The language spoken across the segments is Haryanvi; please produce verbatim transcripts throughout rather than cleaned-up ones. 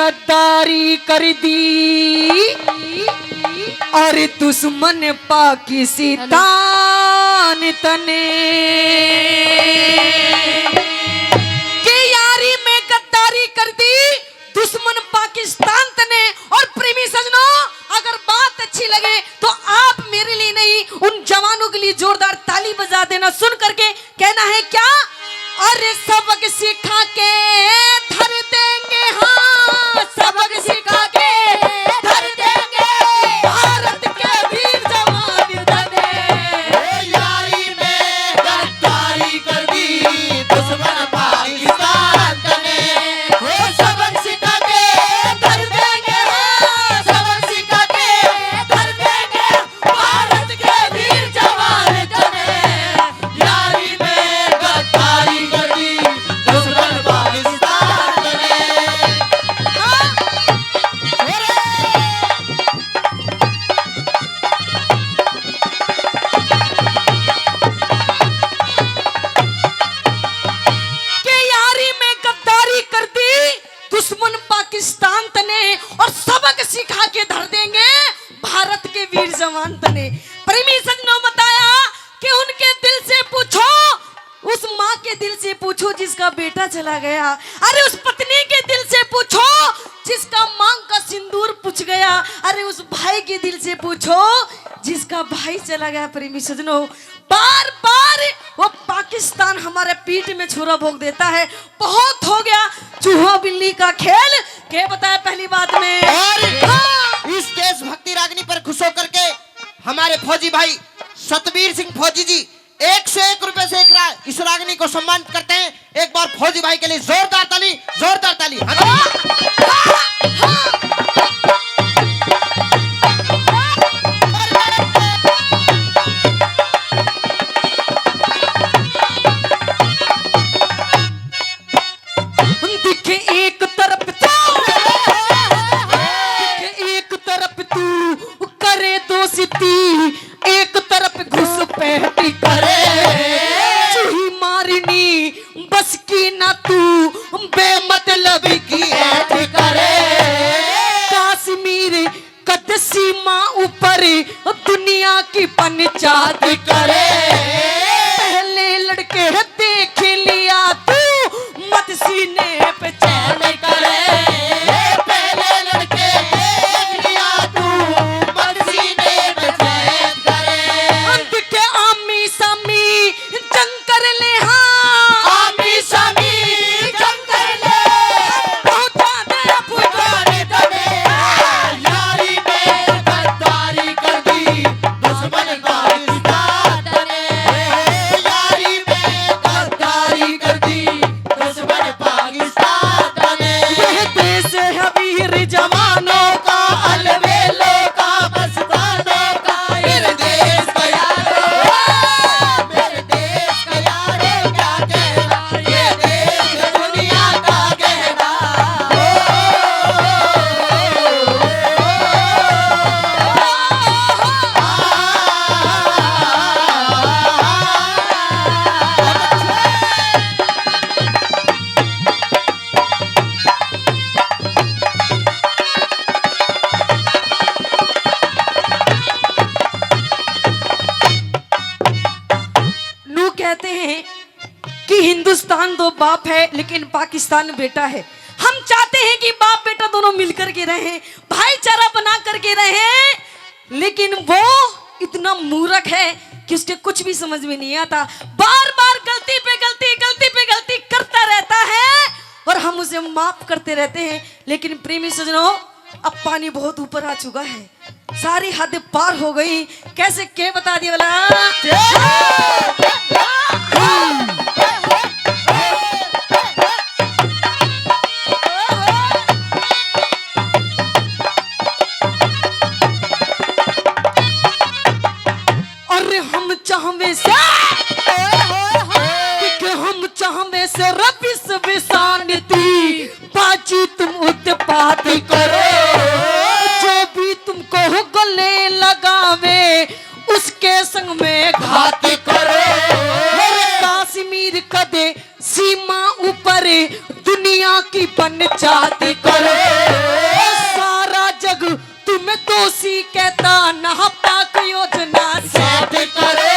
गद्दारी कर दी और दुश्मन पाकिस्तान तने। के यारी में गद्दारी कर दी दुश्मन पाकिस्तान तने। और प्रेमी सजनों, अगर बात अच्छी लगे तो आप मेरे लिए नहीं, उन जवानों के लिए जोरदार ताली बजा देना। सुन करके कहना है क्या? अरे सबक सिखा के धर देंगे, हाँ, सबक सिखा के धर देंगे भारत के वीर जवान तने। ओ यारी में गद्दारी कर दी दुश्मन पाकिस्तान तने। ओ सबक सिखा के धर देंगे, हाँ, सबक सिखा के धर देंगे भारत के वीर जवान तने। यारी में गद्दारी कर दी दुश्मन पाकिस्तान ने। हाँ। अरे! के यारी में गद्दारी कर दी दुश्मन पाकिस्तान तने और सबक सिखा के धर देंगे भारत के वीर जवान तने। प्रेमी सजनों बताया कि उनके दिल से पूछो, उस माँ के दिल से पूछो जिसका बेटा चला गया। अरे उस पत्नी के दिल से पूछो जिसका मांग का सिंदूर पुछ गया। अरे उस भाई के दिल से पूछो जिसका भाई चला गया। प्रेमी सजनों, बार बार वो पाकिस्तान हमारे पीठ में छुरा भोंक देता है। बहुत हो गया चूहा बिल्ली का खेल, के बताया पहली बात में। और हाँ। इस देशभक्ति रागनी पर खुश होकर के हमारे फौजी भाई सतबीर सिंह फौजी जी एक सौ एक रुपए से एक रा-, इस रागनी को सम्मानित करते हैं। एक बार फौजी भाई के लिए जोरदार ताली, जोरदार ताली। हाँ जी। दिखे एक तरफ तू, दिखे एक तरफ तू करे दोस्ती, एक तरफ घुसपैठ करे। चूही मारनी बस की ना तू, बेमतलब की ऐठ करे। कश्मीर कद सीमा ऊपर दुनिया की पंचायत करे। पहले लड़के देख लिया तू, मत सीने पे चैन करे। पहले लड़के देख लिया तू, मत सीने पे चैन करे। अंत के आमी सामी जंग कर ले, हाँ। आमी सामी जंग कर ले। पहुंचा दे अफगान तने। यारी में गद्दारी कर दी दुश्मन पाकिस्तान तने। यारी में गद्दारी कर दी दुश्मन पाकिस्तान तने। यह देश है वीर जवानों का, अलबेलों का, मस्तानों का। मेरे देश का यारो, मेरे देश का यारो क्या कहना, ये देश दुनिया का कहना। नू कहते हैं कि हिंदुस्तान दो बाप है, लेकिन पाकिस्तान बेटा है। हम चाहते हैं कि बाप बेटा दोनों मिलकर के रहें, भाईचारा बना करके रहें, लेकिन वो इतना मूर्ख है कि उसके कुछ भी समझ में नहीं आता। बार बार गलती पे गलती, गलती पे गलती करता रहता है और हम उसे माफ करते रहते हैं। लेकिन प्रेमी सजनों, अब पानी बहुत ऊपर आ चुका है, सारी हद पार हो गई। कैसे के बता दिया वाला? अरे हम चाहवे से, कि हम चाहवे से रबिस विशांति, बाजी तुम उत्पात करो, जो भी तुमको गले लगावे, उसके संग में घात करो। अरे कश्मीर कदे सीमा ऊपर दुनिया की पंचायत करो। दोषी कहता नापाक योजना सेट करो।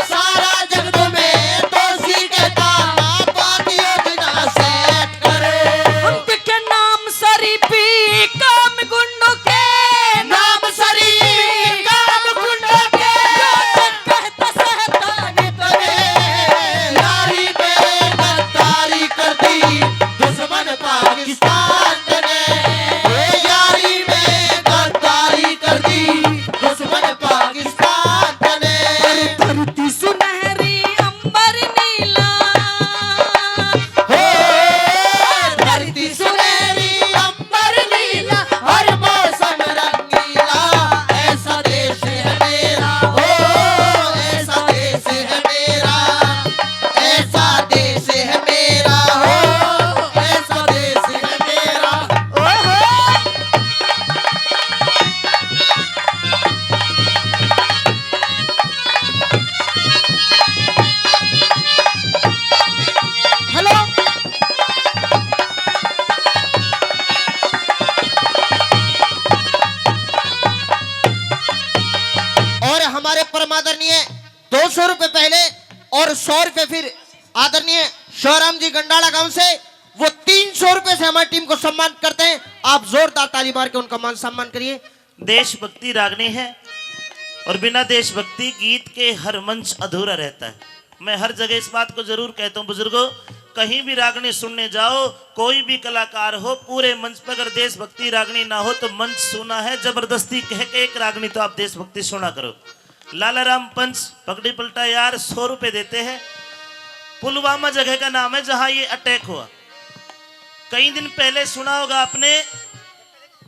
सारा जग तुम्हें दोषी कहता नापाक योजना सेट करो। हम के नाम शरीफी काम गुंडों के, नाम शरीफी काम गुंडों के। कहता शैतान तने। यारी में गद्दारी कर दी दुश्मन पाकिस्तान तने। ओ यारी में गद्दारी कर दी दुश्मन पाकिस्तान तने। धरती सुनहरी अंबर नीला। हो धरती सुनहरी अंबर नीला, हर मौसम रंगीला, ऐसा देश है मेरा, ओ, ऐसा देश है मेरा, ऐसा देश है मेरा, ओ, ऐसा देश है मेरा, ओ हो। हेलो। और हमारे परम आदरणीय दो सौ रुपए पहले और सौ रुपए फिर आदरणीय शिवराम जी गंडाला गांव से, वो तीन सौ रुपए से हमारी टीम को सम्मानित करते हैं। आप जोरदार ताली मार के उनका मान सम्मान करिए। देशभक्ति रागनी है और बिना देशभक्ति गीत के हर मंच अधूरा रहता है। मैं हर जगह इस बात को जरूर कहता हूँ बुजुर्गों, कहीं भी रागनी सुनने जाओ, कोई भी कलाकार हो, पूरे मंच पर अगर देशभक्ति रागनी ना हो तो मंच सूना है। जबरदस्ती कह के एक रागनी तो आप देशभक्ति सुना करो। लाला राम पंच, पगड़ी पलटा यार, सौ रुपए देते हैं। पुलवामा जगह का नाम है जहां ये अटैक हुआ। कई दिन पहले सुना होगा आपने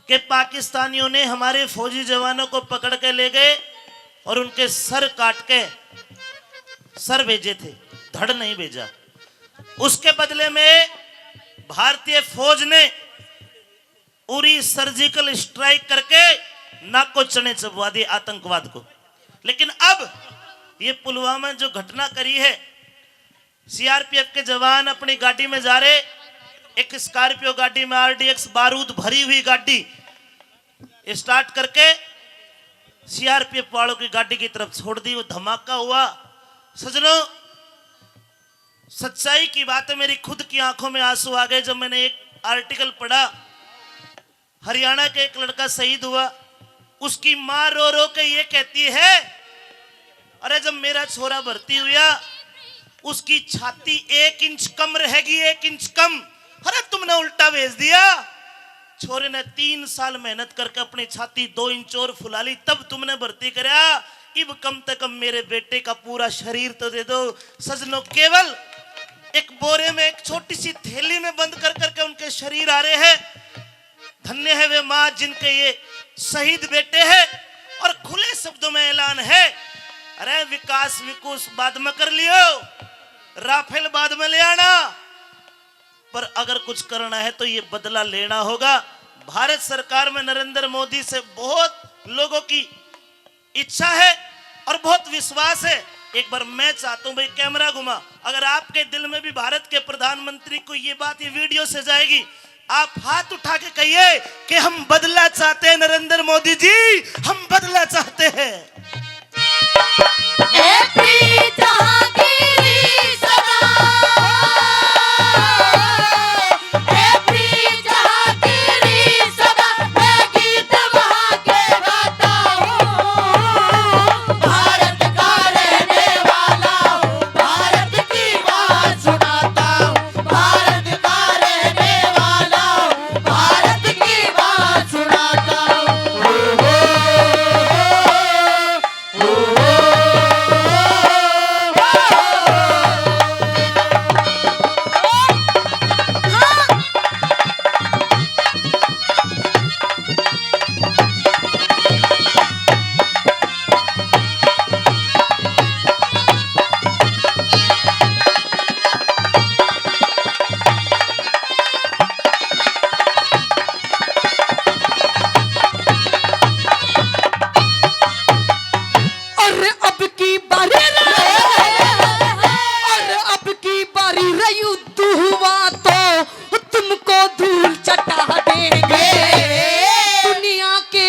कि पाकिस्तानियों ने हमारे फौजी जवानों को पकड़ के ले गए और उनके सर काट के सर भेजे थे, धड़ नहीं भेजा। उसके बदले में भारतीय फौज ने उरी सर्जिकल स्ट्राइक करके नाको चने चबवा दिए आतंकवाद को। लेकिन अब ये पुलवामा जो घटना करी है, सीआरपीएफ के जवान अपनी गाड़ी में जा रहे, एक स्कॉर्पियो गाड़ी में आरडीएक्स बारूद भरी हुई गाड़ी स्टार्ट करके सीआरपीएफ वालों की गाड़ी की तरफ छोड़ दी। वो धमाका हुआ। सजनों, सच्चाई की बात है, मेरी खुद की आंखों में आंसू आ गए जब मैंने एक आर्टिकल पढ़ा। हरियाणा के एक लड़का शहीद हुआ, उसकी माँ रो रो के ये कहती है, अरे जब मेरा छोरा भर्ती हुआ, उसकी छाती एक इंच कम रहेगी, एक इंच कम। अरे तुमने उल्टा भेज दिया। छोरे ने तीन साल मेहनत करके अपनी छाती दो इंच और फुला ली, तब तुमने भर्ती करया। इब कम से कम मेरे बेटे का पूरा शरीर तो दे दो। सजनों, केवल एक बोरे में, एक छोटी सी थैली में बंद कर करके उनके शरीर आ रहे हैं। धन्य है वे माँ जिनके ये शहीद बेटे हैं। और खुले शब्दों में ऐलान है, अरे विकास विकुस बाद में कर लियो, राफेल बाद में ले आना, पर अगर कुछ करना है तो ये बदला लेना होगा। भारत सरकार में नरेंद्र मोदी से बहुत लोगों की इच्छा है और बहुत विश्वास है। एक बार मैं चाहता हूं भाई, कैमरा घुमा, अगर आपके दिल में भी भारत के प्रधानमंत्री को ये बात, ये वीडियो से जाएगी, आप हाथ उठा के कहिए कि हम बदला चाहते हैं नरेंद्र मोदी जी, हम बदला चाहते हैं। हे प्रीत जहांगीरी सदा, हे प्रीत जहांगीरी सदा, मैं गीत वहां के गाता हूँ। भारत का रहने वाला हूँ, भारत की बात सुनाता हूँ। भारत का रहने वाला हूँ, भारत की बात सुनाता हूँ। ओ हो, ओ हो, ओ हो। अरे अब की बारी रे, अरे अब की बारी रे युद्ध हुआ तो तुमको धूल चटा देंगे। दुनिया के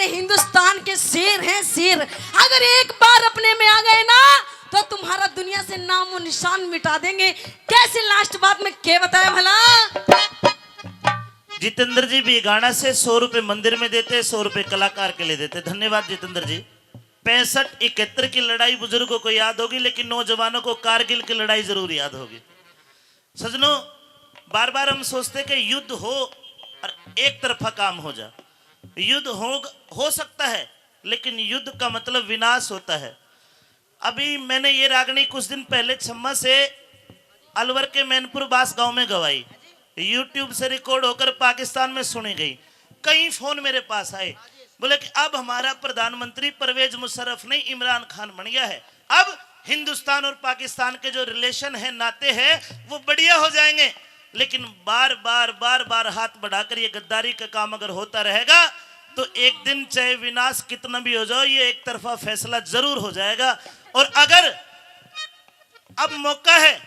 हिंदुस्तान के शेर हैं शेर। अगर एक बार अपने में आ गए ना, तो तुम्हारा दुनिया से नामो निशान मिटा देंगे। कैसे लास्ट बात में क्या बताया भला? जितेंद्र जी भी गाना से सौ रुपए मंदिर में देते, सौ रुपए कलाकार के लिए देते। धन्यवाद जितेंद्र जी। पैंसठ इकहत्तर की लड़ाई बुजुर्गों को याद होगी, लेकिन नौजवानों को कारगिल की लड़ाई जरूर याद होगी। सजनों, बार बार हम सोचते कि युद्ध हो और एक तरफा काम हो जा। युद्ध हो, हो सकता है, लेकिन युद्ध का मतलब विनाश होता है। अभी मैंने ये रागनी कुछ दिन पहले छम्मा से अलवर के मैनपुर बास गांव में गवाई। YouTube से रिकॉर्ड होकर पाकिस्तान में सुनी गई। कई फोन मेरे पास आए, बोले कि अब हमारा प्रधानमंत्री परवेज मुशर्रफ नहीं, इमरान खान बन गया है। अब हिंदुस्तान और पाकिस्तान के जो रिलेशन है, नाते हैं, वो बढ़िया हो जाएंगे। लेकिन बार बार बार बार हाथ बढ़ाकर ये गद्दारी का काम अगर होता रहेगा, तो एक दिन चाहे विनाश कितना भी हो जाओ, ये एक तरफा फैसला जरूर हो जाएगा। और अगर अब मौका है,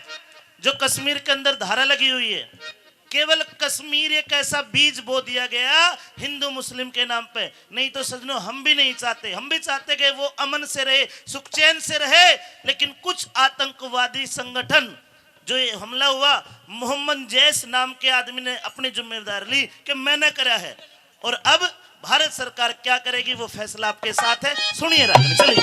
जो कश्मीर के अंदर धारा लगी हुई है, केवल कश्मीर एक ऐसा बीज बो दिया गया हिंदू मुस्लिम के नाम पे। नहीं तो सजनों, हम भी नहीं चाहते, हम भी चाहते कि वो अमन से रहे, सुख चैन से रहे। लेकिन कुछ आतंकवादी संगठन, जो ये हमला हुआ, मोहम्मद जैश नाम के आदमी ने अपनी जिम्मेदारी ली कि मैंने करा है। और अब भारत सरकार क्या करेगी, वो फैसला आपके साथ है। सुनिए रागनी, चलिए।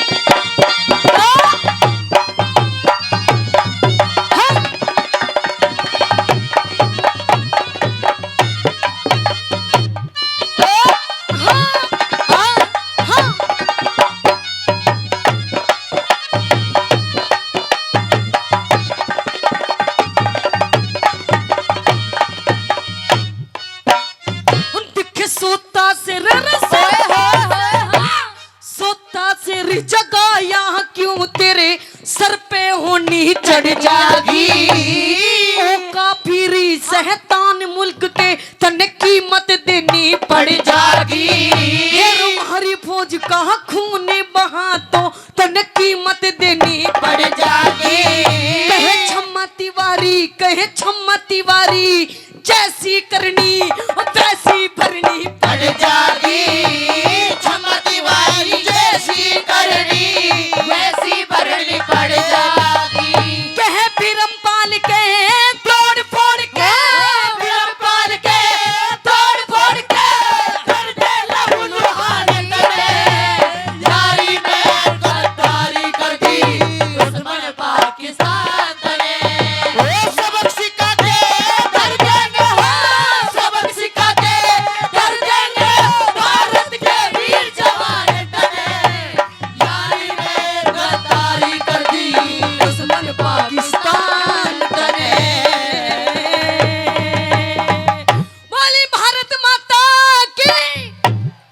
दिखे सोता से रे, रे, सोता से री जगह यहाँ क्यों तेरे सर पे होनी चढ़ जागी। ओ काफिरी शैतान मुल्क ते तन्ने कीमत देनी पड़ जागी। ये रोम हरी फौज का खून बहा तो तन्ने कीमत देनी पड़ जागी। कहे छम्मा तिवारी, कहे छम्मा तिवारी, जैसी करनी वैसी भरनी पड़ जागी।